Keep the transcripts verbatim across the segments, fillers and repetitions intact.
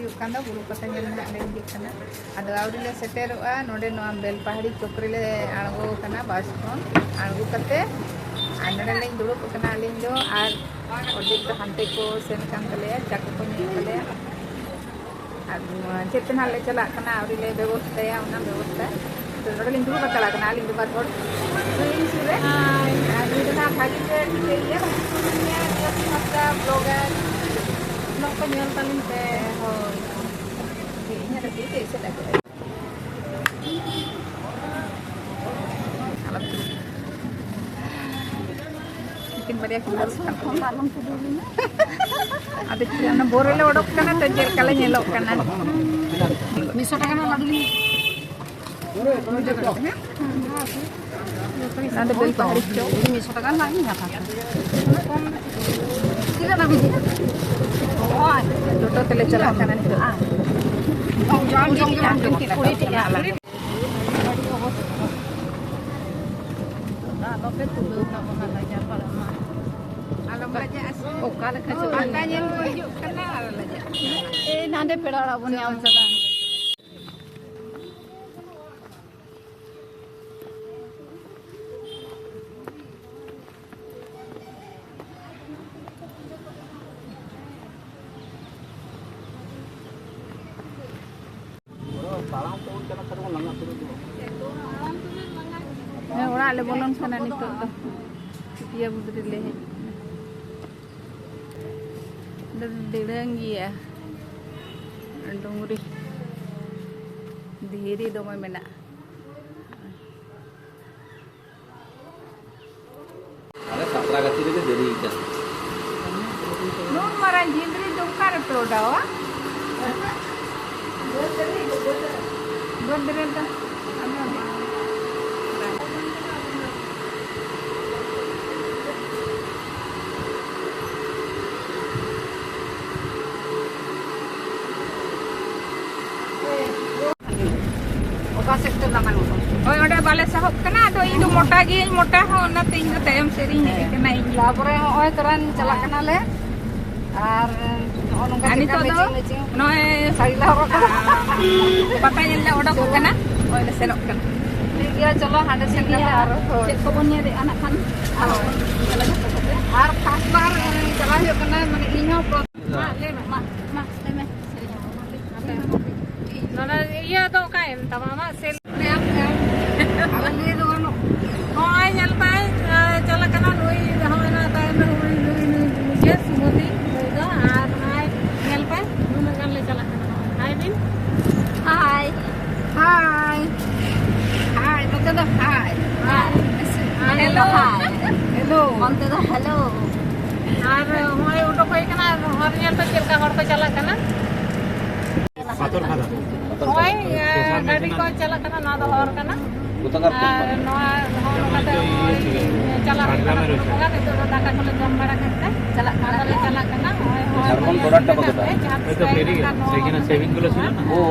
ᱦᱤᱡᱩᱜ ᱠᱟᱱ ᱫᱚ, ᱵᱩᱨᱩ ᱯᱟᱛᱟ ᱧᱮᱞ ᱱᱟᱦᱟᱜ ᱞᱮ ᱦᱤᱡᱩᱜ ᱠᱟᱱᱟ᱾ ᱟᱫᱚ ᱟᱹᱣᱨᱤ ᱞᱮ ᱥᱮᱴᱮᱨᱚᱜᱼᱟ, ᱱᱚᱰᱮ ᱱᱚᱣᱟ ᱵᱮᱞᱯᱟᱦᱟᱲᱤ ᱪᱚᱠ ᱨᱮᱞᱮ ᱟᱬᱜᱚ ᱟᱠᱟᱱᱟ ᱵᱟᱥ ᱠᱷᱚᱱ᱾ ᱟᱬᱜᱚ ᱠᱟᱛᱮ ᱟᱨ ᱱᱚᱰᱮ ᱞᱤᱧ ᱫᱩᱲᱩᱵ ᱟᱠᱟᱱᱟ ᱟᱹᱞᱤᱧ ᱫᱚ, ᱟᱨ ᱚᱨᱫᱷᱮᱠ ᱫᱚ ᱦᱟᱱᱛᱮ ᱠᱚ ᱥᱮᱱ ᱟᱠᱟᱱ ᱛᱟᱞᱮᱭᱟ, ᱪᱟ ᱠᱚᱠᱚ ᱧᱩᱭᱮᱫ ᱛᱟᱞᱮᱭᱟ᱾ ᱟᱨ ᱱᱚᱣᱟ ᱪᱮᱫ ᱛᱮ ᱱᱟᱦᱟᱜ ᱞᱮ ᱪᱟᱞᱟᱜ ᱠᱟᱱᱟ, ᱟᱹᱣᱨᱤ ᱞᱮ ᱵᱮᱵᱚᱥᱛᱷᱟᱭᱟ ᱚᱱᱟ ᱵᱮᱵᱚᱥᱛᱷᱟ᱾ ᱛᱚ, ᱱᱚᱰᱮ ᱞᱤᱧ ᱫᱩᱲᱩᱵ ᱦᱟᱛᱟᱲ ᱟᱠᱟᱱᱟ ᱟᱹᱞᱤᱧ ᱫᱚ ᱵᱟᱨ ᱦᱚᱲ᱾ ᱦᱳᱭ, ᱤᱧ ᱥᱩᱨ ᱨᱮ᱾ ᱦᱳᱭ᱾ ᱟᱨ ᱱᱩᱭ ᱫᱚ ᱱᱟᱦᱟᱜ ᱵᱷᱟᱜᱤ ᱜᱮ ᱴᱷᱤᱠᱟᱹᱭᱮᱭᱟ, ᱵᱷᱟᱜᱤ ᱠᱚ ᱧᱮᱞᱮᱭᱟ, ᱱᱤᱭᱟᱹ ᱠᱚ ᱦᱟᱯᱛᱟ ᱵᱞᱚᱜᱟᱨ᱾ ᱵᱞᱚᱜ ᱠᱚ ᱧᱮᱞ ᱛᱟᱹᱞᱤᱧ ᱯᱮ᱾ ᱦᱳᱭ᱾ ᱤᱧᱟᱹᱜ ᱫᱚ ᱛᱤ ᱛᱮ ᱮᱥᱮᱫ ᱟᱠᱟᱫᱟᱭ᱾ ᱩᱱᱠᱤᱱ ᱵᱟᱨᱭᱟ ᱠᱤᱱ ᱫᱩᱲᱩᱵ ᱠᱟᱱᱟ᱾ ᱟᱫᱚ ᱪᱮᱫ, ᱚᱱᱟ ᱵᱳᱨ ᱨᱮᱞᱮ ᱚᱰᱚᱠ ᱠᱟᱱᱟ ᱛᱚ, ᱪᱮᱫ ᱞᱮᱠᱟ ᱞᱮ ᱧᱮᱞᱚᱜ ᱠᱟᱱᱟ? ᱢᱤᱫ ᱥᱚ ᱴᱟᱠᱟ ᱨᱮᱱᱟᱜ ᱞᱟᱹᱰᱩ ᱞᱤᱧ ᱚᱱᱟ ᱫᱚ ᱵᱮᱞᱯᱟᱦᱟᱲᱤ ᱪᱚᱠ᱾ ᱢᱤᱫ ᱥᱚ ᱴᱟᱠᱟ ᱨᱮᱱᱟᱜ ᱞᱤᱧ ᱦᱟᱛᱟᱣ ᱠᱮᱫᱟ᱾ ᱛᱤᱱᱟᱹᱜ ᱮᱢ ᱤᱫᱤᱭᱟ? ᱴᱳᱴᱳ ᱛᱮᱞᱮ ᱪᱟᱞᱟᱜ ᱠᱟᱱᱟ ᱱᱤᱛᱚᱜ᱾ ᱡᱚᱢ ᱡᱚᱢ ᱜᱮ ᱵᱟᱝ ᱡᱚᱢ ᱠᱮᱫᱟ᱾ ᱠᱩᱲᱤ ᱴᱤ ᱦᱟᱸᱜ ᱞᱟᱜᱟᱜ᱾ ᱟᱞᱚᱯᱮ ᱛᱩᱞᱟᱹᱣ ᱛᱟᱵᱚᱱᱟ ᱞᱟᱡᱟ ᱯᱟᱲᱟ ᱢᱟ᱾ ᱟᱞᱚᱢ ᱞᱟᱡᱟᱜᱼᱟ ᱥᱮ᱾ ᱚᱠᱟ ᱞᱮᱠᱟ ᱪᱚ ᱯᱟᱛᱟ ᱧᱮᱞ ᱠᱚ ᱦᱤᱡᱩᱜ ᱠᱟᱱᱟ ᱟᱨ ᱞᱟᱡᱟᱜ ᱠᱟᱱᱟ᱾ ᱮᱭ, ᱱᱟᱸᱰᱮ ᱯᱮᱲᱟ ᱚᱲᱟᱜ ᱵᱚᱱ ᱧᱟᱢ ᱠᱟᱫᱟ᱾ ᱦᱮᱸ, ᱚᱲᱟᱜ ᱞᱮ ᱵᱚᱞᱚᱱ ᱠᱟᱱᱟ ᱱᱤᱛᱚᱜ ᱫᱚ᱾ ᱪᱩᱴᱤᱭᱟ ᱵᱩᱫᱽ ᱨᱮᱞᱮ ᱦᱮᱡ ᱮᱱᱟ᱾ ᱚᱸᱰᱮ ᱫᱚ ᱫᱤᱲᱟᱹᱝ ᱜᱮᱭᱟ ᱰᱩᱝᱨᱤ, ᱫᱷᱤᱨᱤ ᱫᱚᱢᱮ ᱢᱮᱱᱟᱜᱼᱟ᱾ ᱟᱞᱮ ᱥᱟᱯᱲᱟ ᱜᱟᱹᱛᱷᱤ ᱨᱮᱜᱮ ᱫᱮᱨᱤ ᱠᱟᱱᱟ᱾ ᱱᱩᱱ ᱢᱟᱨᱟᱝ ᱡᱤᱞ ᱨᱮ ᱫᱚ ᱚᱠᱟ ᱨᱮᱯᱮ ᱚᱰᱟᱣᱟ? ᱵᱟᱹᱫᱽ ᱨᱮ ᱫᱚ᱾ ᱚᱠᱟ ᱥᱮᱫ ᱛᱮ ᱞᱟᱸᱜᱟ ᱱᱚᱜᱼᱟ? ᱦᱳᱭ, ᱚᱸᱰᱮ ᱵᱟᱞᱮ ᱥᱟᱦᱚᱵ ᱠᱟᱱᱟ᱾ ᱟᱫᱚ ᱤᱧ ᱫᱚ ᱢᱚᱴᱟ ᱜᱤᱭᱟᱹᱧ, ᱢᱚᱴᱟ ᱦᱚᱸ, ᱚᱱᱟᱛᱮ ᱤᱧ ᱫᱚ ᱛᱟᱭᱚᱢ ᱥᱮᱫ ᱨᱤᱧ ᱦᱮᱡ ᱠᱟᱱᱟ᱾ ᱤᱧ ᱫᱚ ᱛᱟᱨᱯᱚᱨᱮ ᱦᱚᱸᱜᱼᱚᱭ ᱛᱚᱨᱟᱱ ᱪᱟᱞᱟᱜ ᱠᱟᱱᱟᱞᱮ᱾ ᱟᱨ ᱱᱚᱜᱼᱚ ᱱᱚᱝᱠᱟ ᱟᱨ ᱪᱮᱫ ᱞᱮᱠᱟ ᱱᱤᱛᱚᱜ ᱫᱚ matching matching ᱱᱚᱜᱼᱚᱭ ᱥᱟᱹᱲᱤ ᱞᱮ ᱦᱚᱨᱚᱜ ᱠᱟᱫᱟ᱾ ᱯᱟᱛᱟ ᱧᱮᱞ ᱞᱮ ᱚᱰᱚᱠᱚᱜ ᱠᱟᱱᱟ᱾ ᱱᱚᱜᱼᱚᱭ ᱞᱮ ᱥᱮᱱᱚᱜ ᱠᱟᱱᱟ᱾ ᱴᱷᱤᱠ ᱜᱮᱭᱟ, ᱪᱚᱞᱚ ᱦᱟᱸᱰᱮ ᱥᱮᱱ ᱴᱷᱤᱠ ᱠᱟᱛᱮ ᱜᱮᱭᱟ᱾ ᱟᱨᱚ ᱦᱳᱭ᱾ ᱪᱮᱫ ᱠᱚᱵᱚᱱ ᱧᱮᱞᱮᱫᱼᱟ ᱱᱟᱜ ᱠᱷᱟᱱ ᱟᱨᱚ ᱵᱚᱱ ᱧᱮᱞᱟ ᱡᱚᱛᱚ ᱠᱚᱛᱮ᱾ ᱟᱨ first ᱵᱟᱨ ᱪᱟᱞᱟᱜ ᱦᱩᱭᱩᱜ ᱠᱟᱱᱟ, ᱢᱟᱱᱮ ᱤᱧ ᱦᱚᱸ ᱯᱨᱚ- ᱢᱟ ᱞᱟᱹᱭ ᱢᱮ, ᱢᱟ, ᱢᱟ, ᱞᱟᱹᱭ ᱢᱮ᱾ ᱱᱚᱰᱮ ᱤᱭᱟᱹ ᱫᱚ ᱚᱠᱟᱭᱮᱱ ᱛᱟᱢᱟ ᱟᱢᱟᱜ ᱥᱮᱞ? ᱟᱨ ᱞᱟᱹᱭ ᱫᱚ ᱜᱟᱱᱚᱜ᱾ ᱱᱚᱜᱼᱚᱭ ᱧᱮᱞ ᱯᱮ, ᱟᱨ ᱪᱟᱞᱟᱜ ᱠᱟᱱᱟ ᱱᱩᱭ, ᱱᱚᱜᱼᱚᱭ ᱱᱚᱣᱟ ᱛᱟᱭᱚᱢ ᱨᱮ ᱱᱩᱭ, ᱱᱩᱭ, ᱱᱩᱭ, ᱱᱩᱭ, ᱱᱩᱭ, ᱡᱮ ᱥᱩᱢᱚᱛᱤ ᱱᱩᱭ ᱫᱚ, ᱟᱨ ᱱᱚᱜᱼᱚᱭ ᱧᱮᱞ ᱯᱮ, ᱱᱩᱱᱟᱹᱜ ᱜᱟᱱ ᱞᱮ ᱪᱟᱞᱟᱜ ᱠᱟᱱᱟ᱾ ᱱᱚᱜᱼᱚᱭ, ᱦᱟᱭ ᱵᱤᱱ᱾ ᱦᱟᱭ᱾ ᱦᱟᱭ᱾ ᱱᱚᱛᱮ ᱫᱚ ᱦᱟᱭ᱾ ᱦᱟᱭ᱾ ᱟᱨ ᱦᱮᱞᱳ᱾ ᱦᱟᱭ᱾ ᱦᱮᱞᱳ᱾ ᱚᱱᱛᱮ ᱫᱚ ᱦᱮᱞᱳ᱾ ᱟᱨ ᱱᱚᱜᱼᱚᱭ ᱩᱰᱩᱠ ᱦᱩᱭ ᱠᱟᱱᱟ, ᱦᱚᱨ ᱧᱮᱞ ᱯᱮ ᱪᱮᱫ ᱞᱮᱠᱟ ᱦᱚᱲ ᱠᱚ ᱪᱟᱞᱟᱜ ᱠᱟᱱᱟ᱾ ᱯᱟᱛᱷᱚᱨ ᱠᱷᱟᱫᱟ᱾ ᱱᱚᱜᱼᱚᱭ, ᱥᱴᱮᱥᱚᱱ ᱜᱟᱹᱰᱤ ᱢᱮᱱᱟᱜᱼᱟ᱾ ᱠᱚ ᱪᱟᱞᱟᱜ ᱠᱟᱱᱟ, ᱱᱚᱣᱟ ᱫᱚ ᱦᱚᱨ ᱠᱟᱱᱟ᱾ ᱟᱨ ᱱᱚᱣᱟ ᱦᱚᱨ ᱠᱟᱛᱮ ᱱᱚᱜᱼᱚᱭ ᱪᱟᱞᱟᱜ ᱦᱩᱭᱩᱜ ᱠᱟᱱᱟ᱾ ᱱᱤᱛᱚᱜ ᱫᱚ ᱫᱟᱠᱟ ᱠᱚᱞᱮ ᱡᱚᱢ ᱵᱟᱲᱟ ᱠᱮᱫ ᱛᱮ ᱪᱟᱞᱟᱜ ᱠᱟᱱᱟ᱾ ᱟᱫᱚᱞᱮ ᱪᱟᱞᱟᱜ ᱠᱟᱱᱟ, ᱱᱚᱜᱼᱚᱭ ᱦᱚᱨ ᱡᱷᱟᱲᱠᱷᱚᱸᱰ ᱧᱮᱞ border ᱴᱟᱜ ᱠᱟᱛᱮ ᱠᱚ ᱫᱟᱜ ᱯᱮ, ᱡᱟᱦᱟᱸ ᱛᱤᱥ ᱯᱮ ᱦᱮᱡ ᱞᱮᱱᱠᱷᱟᱱ ᱱᱚᱣᱟ ᱦᱚᱨ ᱠᱚ ᱧᱮᱞ ᱧᱟᱢᱟ᱾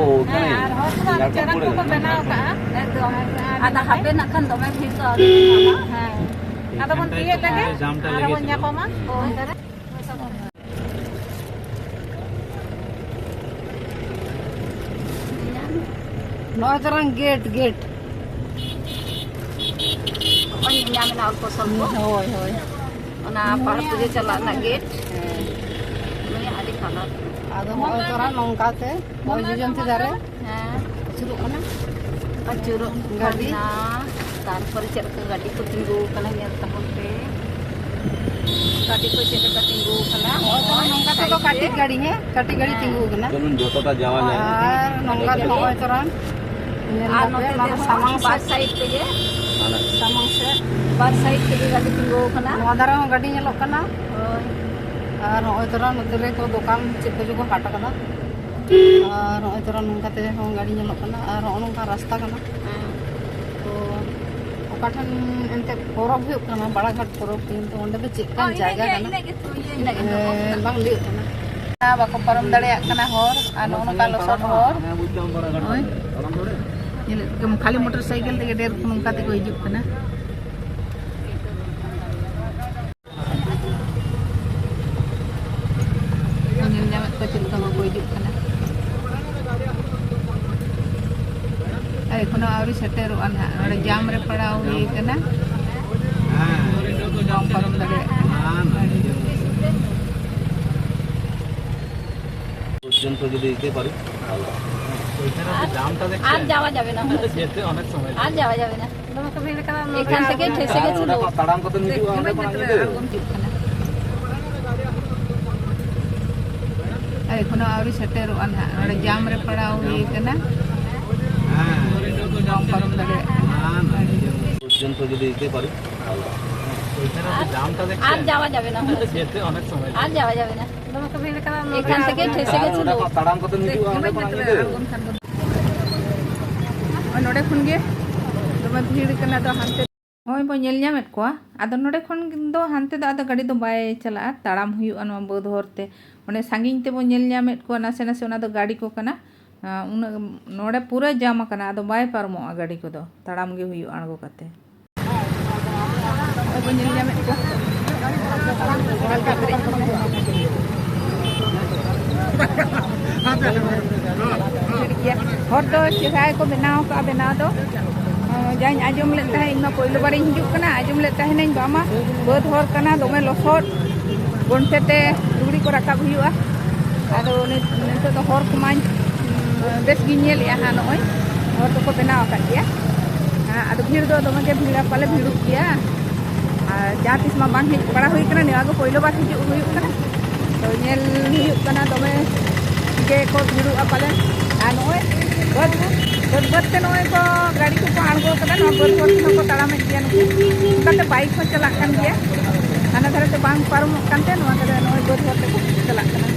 ᱦᱮᱸ, ᱟᱨ ᱦᱚᱨ ᱠᱚᱫᱚ ᱟᱹᱰᱤ ᱪᱮᱦᱨᱟ ᱠᱚ ᱵᱮᱱᱟᱣ ᱠᱟᱜᱼᱟ᱾ ᱮᱠᱫᱚᱢ᱾ ᱟᱫᱚ ᱦᱟᱯᱮ ᱱᱟᱜ ᱠᱷᱟᱱ ᱫᱚᱢᱮ ᱵᱷᱤᱲ ᱫᱚ ᱟᱹᱣᱨᱤ ᱧᱟᱢᱟ᱾ ᱦᱮᱸ᱾ ᱟᱫᱚ ᱵᱚᱱ ᱛᱤᱭᱳᱜ ᱞᱮᱜᱮ, ᱟᱨ ᱵᱚᱱ ᱧᱟᱯᱟᱢᱟ᱾ ᱦᱳᱭ᱾ ᱱᱚᱜᱼᱚᱭ ᱛᱚᱨᱟᱝ ᱜᱮᱴ, ᱜᱮᱴ᱾ ᱱᱚᱜᱼᱚᱭ ᱧᱮᱞ ᱧᱟᱢ ᱮᱱᱟ ᱚᱞᱯᱚ ᱥᱚᱞᱯᱚ᱾ ᱦᱳᱭ, ᱦᱳᱭ᱾ ᱚᱱᱟ ᱯᱟᱦᱟᱲ ᱯᱩᱡᱟᱹ ᱪᱟᱞᱟᱜ ᱨᱮᱱᱟᱜ ᱜᱮᱴ᱾ ᱦᱮᱸ᱾ ᱱᱩᱭᱟᱜ ᱟᱹᱰᱤ ᱠᱷᱟᱨᱟᱯ᱾ ᱟᱫᱚ ᱱᱚᱜᱼᱚᱭ ᱛᱚᱨᱟ ᱱᱚᱝᱠᱟ ᱛᱮ ᱱᱚᱜᱼᱚᱭ ᱡᱚᱡᱚᱱᱛᱤ ᱫᱟᱨᱮ ᱦᱮᱸ᱾ ᱟᱹᱪᱩᱨᱚᱜ ᱠᱟᱱᱟ᱾ ᱟᱹᱪᱩᱨᱚᱜ ᱜᱟᱹᱰᱤ᱾ ᱠᱟᱱᱟ᱾ ᱛᱟᱨᱯᱚᱨᱮ ᱪᱮᱫ ᱞᱮᱠᱟ ᱜᱟᱹᱰᱤ ᱠᱚ ᱛᱤᱸᱜᱩ ᱟᱠᱟᱱᱟ, ᱧᱮᱞ ᱛᱟᱵᱚᱱ ᱯᱮ᱾ ᱜᱟᱹᱰᱤ ᱠᱚ ᱪᱮᱫ ᱞᱮᱠᱟ ᱛᱤᱸᱜᱩ ᱟᱠᱟᱱᱟ᱾ ᱦᱚᱸᱜᱼᱚᱭ ᱛᱚ ᱱᱚᱝᱠᱟ ᱛᱮᱫᱚ ᱥᱟᱭᱤᱰ ᱨᱮ᱾ ᱠᱟᱹᱴᱤᱡ ᱜᱟᱹᱰᱤ, ᱦᱮᱸ, ᱠᱟᱹᱴᱤᱡ ᱜᱟᱹᱰᱤ ᱦᱮᱸ᱾ ᱛᱤᱸᱜᱩ ᱟᱠᱟᱱᱟ᱾ ᱪᱚᱞᱩᱱ ᱡᱚᱛᱚᱴᱟ ᱡᱟᱣᱟ ᱧᱟᱢ᱾ ᱟᱨ ᱱᱚᱝᱠᱟ ᱛᱮ ᱱᱚᱜᱼᱚᱭ ᱛᱚᱨᱟ ᱧᱮᱞ ᱟᱨ ᱫᱟᱯᱮ, ᱱᱚᱛᱮ ᱱᱚᱣᱟ ᱫᱚ ᱛᱮᱦᱚᱸ ᱥᱟᱢᱟᱝ ᱵᱟᱨ ᱥᱮᱫ᱾ ᱥᱟᱭᱤᱰ ᱛᱮᱜᱮ᱾ ᱥᱟᱢᱟᱝ ᱥᱮᱫ᱾ ᱵᱟᱨ ᱥᱟᱭᱤᱰ ᱛᱮᱜᱮ ᱜᱟᱹᱰᱤ ᱛᱤᱸᱜᱩ ᱟᱠᱟᱱᱟ᱾ ᱱᱚᱣᱟ ᱫᱷᱟᱨᱮ ᱦᱚᱸ ᱜᱟᱹᱰᱤ ᱧᱮᱞᱚᱜ ᱠᱟᱱᱟ᱾ ᱦᱳᱭ᱾ ᱟᱨ ᱱᱚᱜᱼᱚᱭ ᱛᱚᱨᱟ ᱱᱚᱛᱮ ᱨᱮ ᱠᱚ ᱫᱚᱠᱟᱱ ᱪᱮᱫ ᱠᱚᱪᱚ ᱠᱚ ᱦᱟᱴ ᱟᱠᱟᱫᱟ᱾ ᱟᱨ ᱱᱚᱜᱼᱚᱭ ᱛᱚᱨᱟ ᱱᱚᱝᱠᱟ ᱛᱮ ᱦᱚᱸ ᱜᱟᱹᱰᱤ ᱧᱮᱞᱚᱜ ᱠᱟᱱᱟ᱾ ᱟᱨ ᱱᱚᱜᱼᱚ ᱱᱚᱝᱠᱟ ᱨᱟᱥᱛᱟ ᱠᱟᱱᱟ᱾ ᱦᱮᱸ᱾ ᱛᱚ ᱚᱠᱟ ᱴᱷᱮᱱ ᱮᱱᱛᱮᱫ ᱯᱚᱨᱚᱵᱽ ᱦᱩᱭᱩᱜ ᱠᱟᱱᱟ, ᱵᱟᱲᱟᱜᱷᱟᱴ ᱯᱚᱨᱚᱵᱽ, ᱠᱤᱱᱛᱩ ᱚᱸᱰᱮ ᱫᱚ ᱪᱮᱫ ᱞᱮᱠᱟᱱ ᱦᱳᱭ, ᱤᱱᱟᱹᱜ ᱡᱟᱭᱜᱟ ᱜᱮ, ᱠᱟᱱᱟ? ᱤᱱᱟᱹᱜ ᱜᱮ ᱛᱚ, ᱤᱭᱟᱹ ᱦᱮᱸ, ᱵᱟᱝ ᱞᱟᱹᱭᱚᱜ ᱠᱟᱱᱟ᱾ ᱵᱟᱠᱚ ᱯᱟᱨᱚᱢ ᱫᱟᱲᱮᱭᱟᱜ ᱠᱟᱱᱟ ᱦᱚᱨ, ᱟᱨ ᱱᱚᱜᱼᱚ ᱱᱚᱝᱠᱟ ᱞᱚᱥᱚᱫ ᱦᱚᱨ᱾ ᱦᱳᱭ᱾ ᱧᱮᱞᱮᱫ ᱠᱚᱣᱟᱢ, ᱠᱷᱟᱹᱞᱤ ᱢᱚᱴᱚᱨ ᱥᱟᱭᱠᱮᱞ ᱛᱮᱜᱮ ᱰᱷᱮᱨ ᱱᱚᱝᱠᱟ ᱛᱮᱠᱚ ᱦᱤᱡᱩᱜ ᱠᱟᱱᱟ᱾ ᱥᱮᱴᱮᱨᱚᱜᱼᱟ ᱱᱟᱦᱟᱜ᱾ ᱱᱚᱰᱮ ᱡᱟᱢ ᱨᱮ ᱯᱟᱲᱟᱣ ᱦᱩᱭ ᱠᱟᱱᱟ᱾ ᱦᱮᱸ᱾ ᱵᱟᱢ ᱯᱟᱨᱚᱢ ᱫᱟᱲᱮᱭᱟᱜ ᱠᱟᱱᱟ᱾ পর্যন্ত যদি দিতে পারি, ভালো। আর যাওয়া যাবে না। যেতে অনেক সময়। আর যাওয়া যাবে না। এখান থেকে ঠেসে গেছিল। তাড়াম কত মিনিট? ᱮᱠᱷᱚᱱᱳ ᱟᱹᱣᱨᱤ ᱥᱮᱴᱮᱨᱚᱜᱼᱟ ᱱᱟᱦᱟᱜ᱾ ᱱᱚᱰᱮ ᱡᱟᱢ ᱨᱮ ᱯᱟᱲᱟᱣ ᱦᱩᱭ ᱠᱟᱱᱟ᱾ ᱦᱮᱸ᱾ ᱵᱟᱢ ᱯᱟᱨᱚᱢ ᱫᱟᱲᱮᱭᱟᱜ ᱠᱟᱱᱟ᱾ পর্যন্ত যদি দিতে পারি, ভালো। আর যাওয়া যাবে না। যেতে অনেক সময়। আর যাওয়া যাবে না। এখান থেকে ঠেসে গেছিল। তাড়াম কত মিনিট? ᱚᱱᱟ ᱱᱚᱰᱮ ᱠᱷᱚᱱ ᱜᱮ ᱫᱚᱢᱮ ᱵᱷᱤᱲ ᱠᱟᱱᱟ, ᱫᱚ ᱦᱟᱱᱛᱮ᱾ ᱱᱚᱜᱼᱚᱭ ᱵᱚ ᱧᱮᱞ ᱧᱟᱢᱮᱫ ᱠᱚᱣᱟ᱾ ᱟᱫᱚ ᱱᱚᱰᱮ ᱠᱷᱚᱱ ᱫᱚ ᱦᱟᱱᱛᱮ ᱫᱚ ᱟᱫᱚ ᱜᱟᱹᱰᱤ ᱫᱚ ᱵᱟᱭ ᱪᱟᱞᱟᱜᱼᱟ, ᱛᱟᱲᱟᱢ ᱦᱩᱭᱩᱜᱼᱟ ᱱᱚᱣᱟ ᱵᱟᱹᱫᱽ ᱦᱚᱨ ᱛᱮ᱾ ᱚᱸᱰᱮ ᱥᱟᱺᱜᱤᱧ ᱛᱮᱵᱚ ᱧᱮᱞ ᱧᱟᱢᱮᱫ ᱠᱚᱣᱟ, ᱱᱟᱥᱮ ᱱᱟᱥᱮ ᱚᱱᱟ ᱫᱚ ᱜᱟᱹᱰᱤ ᱠᱚ ᱠᱟᱱᱟ᱾ ᱟᱸ, ᱩᱱᱟᱹᱜ ᱱᱚᱰᱮ ᱯᱩᱨᱟᱹ ᱡᱟᱢ ᱟᱠᱟᱱᱟ, ᱟᱫᱚ ᱵᱟᱭ ᱯᱟᱨᱚᱢᱚᱜᱼᱟ ᱜᱟᱹᱰᱤ ᱠᱚᱫᱚ, ᱛᱟᱲᱟᱢ ᱜᱮ ᱦᱩᱭᱩᱜᱼᱟ ᱟᱬᱜᱚ ᱠᱟᱛᱮ᱾ ᱱᱚᱜᱼᱚᱭ ᱵᱚᱱ ᱧᱮᱞ ᱧᱟᱢᱮᱫ ᱠᱚᱣᱟ᱾ ᱦᱚᱨ ᱫᱚ ᱪᱮᱦᱨᱟ ᱜᱮᱠᱚ ᱵᱮᱱᱟᱣ ᱟᱠᱟᱫᱼᱟ ᱵᱮᱱᱟᱣ ᱫᱚ᱾ ᱡᱟᱧ ᱟᱸᱡᱚᱢ ᱞᱮᱫ ᱛᱟᱦᱮᱸᱫ, ᱤᱧ ᱢᱟ ᱯᱳᱭᱞᱳ ᱵᱟᱨᱤᱧ ᱦᱤᱡᱩᱜ ᱠᱟᱱᱟ, ᱟᱸᱡᱚᱢ ᱞᱮᱫ ᱛᱟᱦᱮᱱᱟᱹᱧ ᱵᱟᱝᱢᱟ ᱵᱟᱹᱫᱽ ᱦᱚᱨ ᱠᱟᱱᱟ, ᱫᱚᱢᱮ ᱞᱚᱥᱚᱫ, ᱜᱚᱱᱴᱷᱮ ᱛᱮ ᱞᱩᱜᱽᱲᱤ ᱠᱚ ᱨᱟᱠᱟᱵ ᱦᱩᱭᱩᱜᱼᱟ᱾ ᱟᱫᱚ ᱱᱤᱛ-, ᱱᱤᱛᱚᱜ ᱫᱚ ᱦᱚᱨ ᱠᱚᱢᱟᱧ, ᱩᱸ, ᱵᱮᱥ ᱜᱤᱧ ᱧᱮᱞᱮᱜᱼᱟ ᱦᱟᱸᱜ, ᱱᱚᱜᱼᱚᱭ ᱦᱚᱨ ᱫᱚᱠᱚ ᱵᱮᱱᱟᱣ ᱟᱠᱟᱫ ᱜᱮᱭᱟ᱾ ᱦᱮᱸ, ᱟᱫᱚ ᱵᱷᱤᱲ ᱫᱚ ᱫᱚᱢᱮ ᱜᱮ ᱵᱷᱤᱲᱟ, ᱯᱟᱞᱮ ᱵᱷᱤᱲᱚᱜ ᱜᱮᱭᱟ᱾ ᱟᱨ ᱡᱟᱦᱟᱸ ᱛᱤᱥ ᱢᱟ ᱵᱟᱝ ᱦᱮᱡ ᱵᱟᱲᱟ ᱦᱩᱭ ᱠᱟᱱᱟ, ᱱᱚᱣᱟ ᱜᱮ ᱯᱳᱭᱞᱳ ᱵᱟᱨ ᱦᱤᱡᱩᱜ ᱦᱩᱭᱩᱜ ᱠᱟᱱᱟ᱾ ᱛᱚ ᱧᱮᱞ ᱦᱩᱭᱩᱜ ᱠᱟᱱᱟ, ᱫᱚᱢᱮ ᱜᱮ ᱠᱚ ᱵᱷᱤᱲᱚᱜᱼᱟ ᱯᱟᱞᱮᱱ᱾ ᱟᱨ ᱱᱚᱜᱼᱚᱭ ᱵᱟᱹᱫᱽ, ᱵᱟᱹᱫᱽ, ᱵᱟᱹᱫᱽ ᱛᱮ ᱱᱚᱜᱼᱚᱭ ᱠᱚ ᱜᱟᱹᱰᱤ ᱠᱚᱠᱚ ᱟᱬᱜᱚ ᱠᱟᱫᱟ, ᱱᱚᱣᱟ ᱵᱟᱹᱫᱽ ᱦᱚᱨ ᱛᱮᱦᱚᱸ ᱠᱚ ᱛᱟᱲᱟᱢᱮᱫ ᱜᱮᱭᱟ ᱱᱩᱠᱩ᱾ ᱚᱱᱠᱟᱛᱮ ᱵᱟᱭᱤᱠ ᱦᱚᱸ ᱪᱟᱞᱟᱜ ᱠᱟᱱ ᱜᱮᱭᱟ᱾ ᱦᱟᱱᱟ ᱫᱷᱟᱨᱮ ᱛᱮ ᱵᱟᱝ ᱯᱟᱨᱚᱢᱚᱜ ᱠᱟᱱᱛᱮ ᱱᱚᱣᱟ ᱫᱷᱟᱨᱮ ᱱᱚᱜᱼᱚᱭ ᱵᱟᱹᱫᱽ ᱦᱚᱨ ᱛᱮᱠᱚ ᱪᱟᱞᱟᱜ ᱠᱟᱱᱟ᱾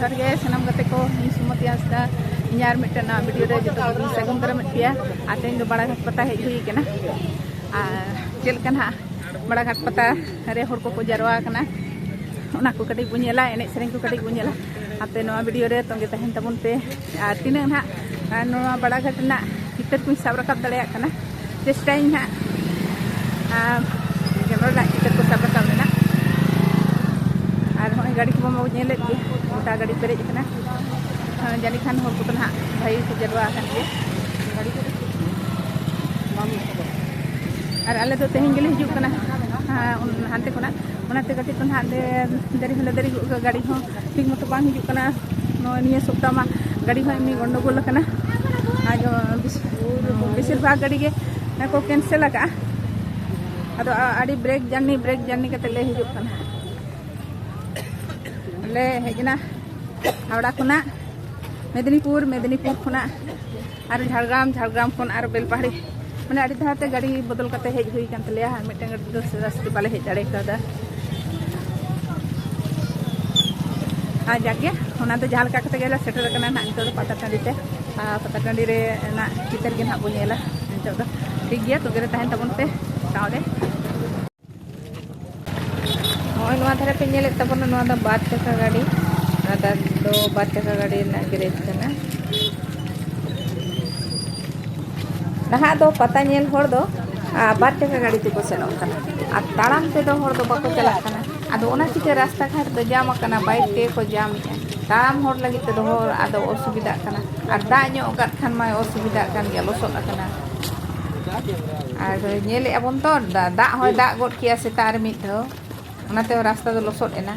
ᱡᱚᱦᱟᱨ ᱜᱮ ᱥᱟᱱᱟᱢ ᱜᱟᱛᱮ ᱠᱚ, ᱤᱧ ᱥᱩᱢᱚᱛᱤ ᱦᱟᱸᱥᱫᱟ᱾ ᱤᱧ ᱟᱨ ᱢᱤᱫᱴᱮᱱ ᱱᱟᱣᱟ ᱵᱷᱤᱰᱤᱭᱳ ᱨᱮ ᱡᱚᱛᱚ ᱠᱚᱧ ᱥᱟᱹᱜᱩᱱ ᱫᱟᱨᱟᱢᱮᱫ ᱯᱮᱭᱟ᱾ ᱟᱨ ᱛᱮᱦᱮᱧ ᱫᱚ ᱵᱟᱲᱟᱜᱷᱟᱴ ᱯᱟᱛᱟ ᱦᱮᱡ ᱦᱩᱭ ᱠᱟᱱᱟ᱾ ᱟᱨ ᱪᱮᱫ ᱞᱮᱠᱟ ᱱᱟᱦᱟᱜ ᱵᱟᱲᱟᱜᱷᱟᱴ ᱯᱟᱛᱟ ᱨᱮ ᱦᱚᱲ ᱠᱚᱠᱚ ᱡᱟᱨᱣᱟ ᱟᱠᱟᱱᱟ, ᱚᱱᱟ ᱠᱚ ᱠᱟᱹᱴᱤᱡ ᱵᱚᱱ ᱧᱮᱞᱟ, ᱮᱱᱮᱡ ᱥᱮᱨᱮᱧ ᱠᱚ ᱠᱟᱹᱴᱤᱡ ᱵᱚᱱ ᱧᱮᱞᱟ᱾ ᱟᱯᱮ ᱱᱚᱣᱟ ᱵᱷᱤᱰᱤᱭᱳ ᱨᱮ ᱛᱚᱸᱜᱮ ᱛᱟᱦᱮᱱ ᱛᱟᱵᱚᱱ ᱯᱮ᱾ ᱟᱨ ᱛᱤᱱᱟᱹᱜ ᱱᱟᱦᱟᱜ, ᱟᱨ ᱱᱚᱣᱟ ᱵᱟᱲᱟᱜᱷᱟᱴ ᱨᱮᱱᱟᱜ ᱪᱤᱛᱟᱹᱨ ᱠᱚᱧ ᱥᱟᱵ ᱨᱟᱠᱟᱵ ᱫᱟᱲᱮᱭᱟᱜ ᱠᱟᱱᱟ, ᱪᱮᱥᱴᱟᱭᱟᱹᱧ ᱱᱟᱦᱟᱜ, ᱟᱨ ᱠᱮᱢᱮᱨᱟ ᱨᱮᱱᱟᱜ ᱪᱤᱛᱟᱹᱨ ᱠᱚ ᱥᱟᱵ ᱨᱟᱠᱟᱵ ᱨᱮᱱᱟᱜ᱾ ᱟᱨ ᱱᱚᱜᱼᱚᱭ ᱜᱟᱹᱰᱤ ᱠᱚᱢᱟ ᱵᱚᱱ ᱧᱮᱞᱮᱫ ᱜᱮ, ᱜᱚᱴᱟ ᱜᱟᱹᱰᱤ ᱯᱮᱨᱮᱡ ᱟᱠᱟᱱᱟ᱾ ᱦᱮᱸ, ᱡᱟᱹᱱᱤᱡ ᱠᱷᱟᱱ ᱦᱚᱲ ᱠᱚᱫᱚ ᱱᱟᱦᱟᱜ ᱵᱷᱟᱹᱜᱤ ᱜᱮᱠᱚ ᱡᱟᱨᱣᱟ ᱟᱠᱟᱱ ᱜᱮᱭᱟ᱾ ᱟᱨ ᱟᱞᱮ ᱫᱚ ᱛᱮᱦᱮᱧ ᱜᱮᱞᱮ ᱦᱤᱡᱩᱜ ᱠᱟᱱᱟ᱾ ᱦᱮᱸ, ᱦᱟᱱᱛᱮ ᱠᱷᱚᱱᱟᱜ, ᱚᱱᱟᱛᱮ ᱠᱟᱹᱴᱤᱡ ᱫᱚ ᱱᱟᱦᱟᱜ ᱫᱮ-, ᱫᱮᱨᱤ ᱦᱚᱸᱞᱮ ᱫᱮᱨᱤ ᱜᱚᱫ ᱠᱟᱜᱼᱟ᱾ ᱜᱟᱹᱰᱤ ᱦᱚᱸ ᱴᱷᱤᱠ ᱢᱚᱛᱚ ᱵᱟᱝ ᱦᱤᱡᱩᱜ ᱠᱟᱱᱟ᱾ ᱱᱚᱜᱼᱚᱭ ᱱᱤᱭᱟᱹ ᱥᱚᱯᱛᱟ ᱢᱟ ᱜᱟᱹᱰᱤ ᱦᱚᱸ ᱮᱢᱱᱤ ᱜᱚᱱᱰᱚᱜᱳᱞ ᱟᱠᱟᱱᱟ᱾ ᱟᱨ ᱵᱮᱥ-, ᱵᱮᱥᱤᱨ ᱵᱷᱟᱜᱽ ᱜᱟᱹᱰᱤ ᱜᱮ ᱠᱚ ᱠᱮᱱᱥᱮᱞ ᱟᱠᱟᱜᱼᱟ᱾ ᱟᱫᱚ ᱟ-, ᱟᱹᱰᱤ ᱵᱨᱮᱠ ᱡᱟᱨᱱᱤ, ᱵᱨᱮᱠ ᱡᱟᱨᱱᱤ ᱠᱟᱛᱮ ᱞᱮ ᱦᱤᱡᱩᱜ ᱠᱟᱱᱟ᱾ ᱞᱮ ᱦᱮᱡ ᱮᱱᱟ ᱦᱟᱣᱲᱟ ᱠᱷᱚᱱᱟᱜ ᱢᱮᱫᱽᱱᱤᱯᱩᱨ, ᱢᱮᱫᱽᱱᱤᱯᱩᱨ ᱠᱷᱚᱱᱟᱜ ᱟᱨ ᱡᱷᱟᱲᱜᱨᱟᱢ, ᱡᱷᱟᱲᱜᱨᱟᱢ ᱠᱷᱚᱱ ᱟᱨ ᱵᱮᱞᱯᱟᱦᱟᱲᱤ, ᱢᱟᱱᱮ ᱟᱹᱰᱤ ᱫᱷᱟᱣ ᱛᱮ ᱜᱟᱹᱰᱤ ᱵᱚᱫᱚᱞ ᱠᱟᱛᱮ ᱦᱮᱡ ᱦᱩᱭ ᱠᱟᱱ ᱛᱟᱞᱮᱭᱟ᱾ ᱟᱨ ᱢᱤᱫᱴᱟᱝ ᱜᱟᱹᱰᱤ ᱫᱚ ᱥᱚᱡᱟᱥᱚᱡᱷᱤ ᱵᱟᱞᱮ ᱦᱮᱡ ᱫᱟᱲᱮ ᱠᱟᱣᱫᱟ᱾ ᱟᱨ ᱡᱟᱠ ᱜᱮ, ᱚᱱᱟ ᱫᱚ ᱡᱟᱦᱟᱸ ᱞᱮᱠᱟ ᱠᱟᱛᱮ ᱜᱮᱞᱮ ᱥᱮᱴᱮᱨ ᱟᱠᱟᱱᱟ ᱱᱟᱦᱟᱜ ᱱᱤᱛᱚᱜ ᱫᱚ ᱯᱟᱛᱟ ᱴᱟᱺᱰᱤ ᱛᱮ᱾ ᱟᱨ ᱯᱟᱛᱟ ᱴᱟᱺᱰᱤ ᱨᱮ ᱨᱮᱱᱟᱜ ᱪᱤᱛᱟᱹᱨ ᱜᱮ ᱱᱟᱦᱟᱜ ᱵᱚᱱ ᱧᱮᱞᱟ ᱱᱤᱛᱚᱜ ᱫᱚ᱾ ᱴᱷᱤᱠ ᱜᱮᱭᱟ, ᱛᱚᱵᱮ ᱨᱮ ᱛᱟᱦᱮᱱ ᱛᱟᱵᱚᱱ ᱯᱮ ᱛᱟᱦᱚᱞᱮ᱾ ᱱᱚᱜᱼᱚᱭ ᱱᱚᱣᱟ ᱫᱷᱟᱨᱮ ᱯᱮ ᱧᱮᱞᱮᱫ ᱛᱟᱵᱚᱱᱟ, ᱱᱚᱣᱟ ᱫᱚ ᱵᱟᱨ ᱪᱟᱠᱟ ᱜᱟᱹᱰᱤ, ᱱᱚᱣᱟ ᱫᱚ ᱵᱟᱨ ᱪᱟᱠᱟ ᱜᱟᱹᱰᱤ ᱨᱮᱱᱟᱜ ᱜᱮᱨᱮᱡᱽ ᱠᱟᱱᱟ᱾ ᱱᱟᱦᱟᱜ ᱫᱚ ᱯᱟᱛᱟ ᱧᱮᱞ ᱦᱚᱲ ᱫᱚ, ᱟ, ᱵᱟᱨ ᱪᱟᱠᱟ ᱜᱟᱹᱰᱤ ᱛᱮᱠᱚ ᱥᱮᱱᱚᱜ ᱠᱟᱱᱟ, ᱟᱨ ᱛᱟᱲᱟᱢ ᱛᱮᱫᱚ ᱦᱚᱲ ᱫᱚ ᱵᱟᱠᱚ ᱪᱟᱞᱟᱜ ᱠᱟᱱᱟ᱾ ᱟᱫᱚ ᱚᱱᱟ ᱪᱤᱠᱟᱹ ᱨᱟᱥᱛᱟ ᱜᱷᱟᱴ ᱫᱚ ᱡᱟᱢ ᱟᱠᱟᱱᱟ, ᱵᱟᱭᱤᱠ ᱛᱮᱜᱮ ᱠᱚ ᱡᱟᱢᱮᱜᱼᱟ᱾ ᱛᱟᱲᱟᱢ ᱦᱚᱲ ᱞᱟᱹᱜᱤᱫ ᱛᱮᱫᱚ ᱦᱚᱨ ᱟᱫᱚ ᱚᱥᱩᱵᱤᱫᱷᱟᱜ ᱠᱟᱱᱟ, ᱟᱨ ᱫᱟᱜ ᱧᱚᱜ ᱟᱠᱟᱫ ᱠᱷᱟᱱ ᱢᱟᱭ ᱚᱥᱩᱵᱤᱫᱷᱟᱜ ᱠᱟᱱ ᱜᱮᱭᱟ, ᱞᱚᱥᱚᱫ ᱟᱠᱟᱱᱟ᱾ ᱟᱨ ᱧᱮᱞᱮᱫᱼᱟ ᱵᱚᱱ ᱛᱚ, ᱫᱟ-, ᱫᱟᱜ ᱦᱚᱸᱭ ᱫᱟᱜ ᱜᱚᱫ ᱠᱮᱜᱼᱟ ᱥᱮᱛᱟᱜ ᱨᱮ ᱢᱤᱫ ᱫᱷᱟᱣ, ᱚᱱᱟᱛᱮ ᱨᱟᱥᱛᱟ ᱫᱚ ᱞᱚᱥᱚᱫ ᱮᱱᱟ᱾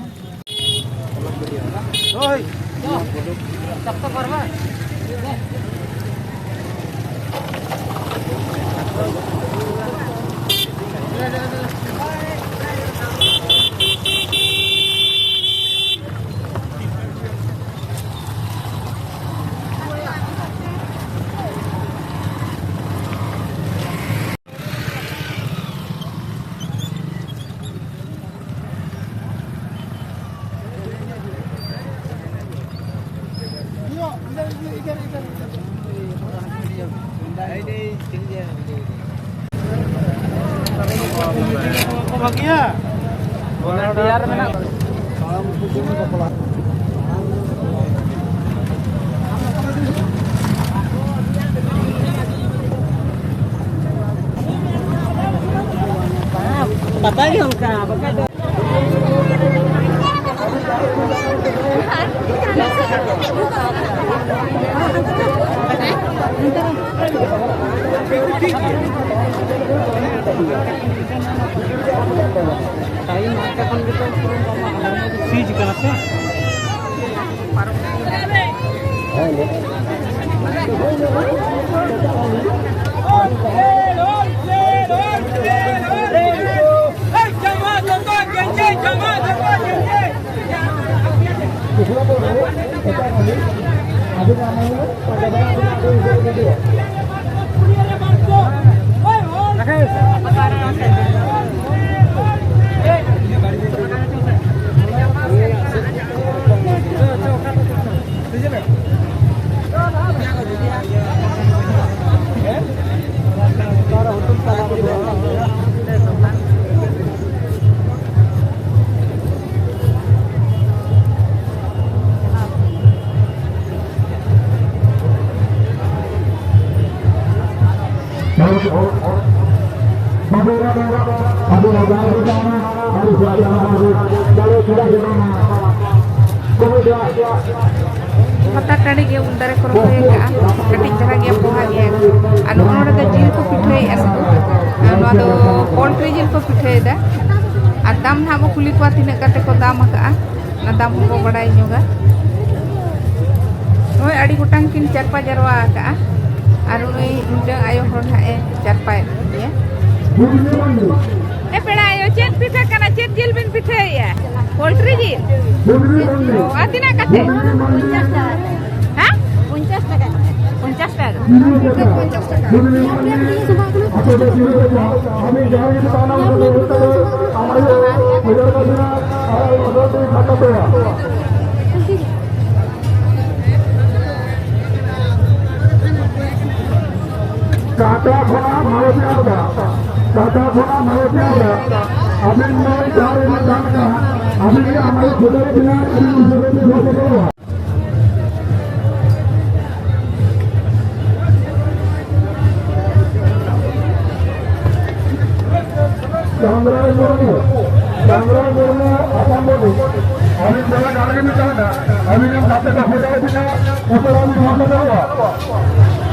ᱵᱷᱟᱹᱜᱤᱭᱟ᱾ ᱵᱤᱭᱟᱨ ᱢᱮᱱᱟᱜ᱾ ᱯᱟᱛᱟ ᱜᱮ ᱚᱱᱠᱟ, ᱵᱟᱠᱷᱟᱡ ᱫᱚ ᱴᱟᱭᱤᱢ ᱦᱟᱱᱛᱮ ᱠᱷᱚᱱ ᱜᱮᱛᱚ ᱯᱩᱨᱟᱹ ᱥᱤᱡᱽ ᱠᱟᱱᱟ ᱥᱮ? ᱯᱟᱛᱟ ᱴᱟᱺᱰᱤ ᱜᱮ ᱩᱞ ᱫᱟᱨᱮ ᱠᱚ ᱨᱚᱦᱚᱭ ᱟᱠᱟᱫᱼᱟ, ᱠᱟᱹᱴᱤᱡ ᱫᱷᱟᱨᱟ ᱜᱮᱭᱟ, ᱯᱚᱦᱟ ᱜᱮᱭᱟ᱾ ᱟᱨ ᱱᱚᱜᱼᱚ ᱱᱚᱰᱮ ᱫᱚ ᱡᱤᱞ ᱠᱚ ᱯᱤᱴᱷᱟᱹᱭᱮᱫᱼᱟ ᱥᱩᱫᱷᱩ᱾ ᱟᱨ ᱱᱚᱣᱟ ᱫᱚ ᱯᱳᱞᱴᱨᱤ ᱡᱤᱞ ᱠᱚ ᱯᱤᱴᱷᱟᱹᱭᱮᱫᱟ᱾ ᱟᱨ ᱫᱟᱢ ᱱᱟᱦᱟᱜ ᱵᱚ ᱠᱩᱞᱤ ᱠᱚᱣᱟ ᱛᱤᱱᱟᱹᱜ ᱠᱟᱛᱮ ᱠᱚ ᱫᱟᱢ ᱟᱠᱟᱫᱼᱟ, ᱚᱱᱟ ᱫᱟᱢ ᱦᱚᱸᱵᱚ ᱵᱟᱲᱟᱭ ᱧᱚᱜᱟ᱾ ᱱᱚᱜᱼᱚᱭ ᱟᱹᱰᱤ ᱜᱚᱴᱟᱝ ᱠᱤᱱ ᱪᱟᱨᱯᱟ ᱡᱟᱨᱣᱟ ᱟᱠᱟᱫᱼᱟ᱾ ᱟᱨ ᱩᱱᱤ ᱢᱤᱫᱴᱟᱝ ᱟᱭᱳ ᱦᱚᱲ ᱱᱟᱦᱟᱜ ᱮ ᱪᱟᱨᱯᱟᱭᱮᱫ ᱜᱮᱭᱟ᱾ ᱮ ᱯᱮᱲᱟ ᱟᱭᱳ, ᱪᱮᱫ ᱯᱤᱴᱷᱟᱹ ᱠᱟᱱᱟ? ᱪᱮᱫ ᱡᱤᱞ ᱵᱤᱱ ᱯᱤᱴᱷᱟᱹᱭᱮᱫᱼᱟ? ᱯᱳᱞᱴᱨᱤ ᱡᱤᱞ? ᱚ, ᱟᱨ ᱛᱤᱱᱟᱹᱜ ᱠᱟᱛᱮ? ᱯᱚᱧᱪᱟᱥ ᱴᱟᱠᱟ᱾ ᱦᱮᱸ? ᱯᱚᱧᱪᱟᱥ ᱴᱟᱠᱟ᱾ ᱯᱚᱧᱪᱟᱥ ᱴᱟᱠᱟ᱾ ᱯᱚᱧᱪᱟᱥ ᱴᱟᱠᱟ᱾ ᱴᱟᱴᱟ ᱠᱷᱚᱱᱟᱜ ᱢᱟᱞᱚᱛᱤ ᱦᱟᱸᱥᱫᱟ, ᱴᱟᱴᱟ ᱠᱷᱚᱱᱟᱜ ᱢᱟᱞᱚᱛᱤ ᱦᱟᱸᱥᱫᱟ, ᱟᱹᱵᱤᱱ ᱱᱚᱜᱼᱚᱭ ᱡᱟᱦᱟᱸ ᱨᱮᱵᱤᱱ ᱛᱟᱦᱮᱸ ᱠᱟᱱᱟ, ᱟᱹᱵᱤᱱ ᱜᱮ ᱟᱢᱟᱜ ᱠᱷᱩᱫᱟᱹᱨ ᱵᱤᱱᱟ, ᱟᱹᱵᱤᱱ ᱩᱥᱟᱹᱨᱟ ᱵᱤᱱ ᱥᱮᱴᱮᱨᱚᱜᱼᱟ᱾ ᱪᱟᱸᱫᱽᱨᱟᱭ ᱢᱩᱨᱢᱩ, ᱪᱟᱸᱫᱽᱨᱟᱭ ᱢᱩᱨᱢᱩ, ᱟᱥᱟᱢ ᱵᱟᱹᱵᱩ, ᱟᱹᱵᱤᱱ ᱫᱚ ᱱᱚᱰᱮ ᱜᱮᱵᱤᱱ ᱛᱟᱦᱮᱱᱟ, ᱟᱹᱵᱤᱱ ᱨᱮᱱ ᱜᱟᱛᱮ ᱠᱚ ᱯᱷᱳᱴᱳ ᱵᱤᱱᱟ, ᱩᱥᱟᱹᱨᱟ ᱵᱤᱱ ᱥᱮᱴᱮᱨᱚᱜᱼᱟ᱾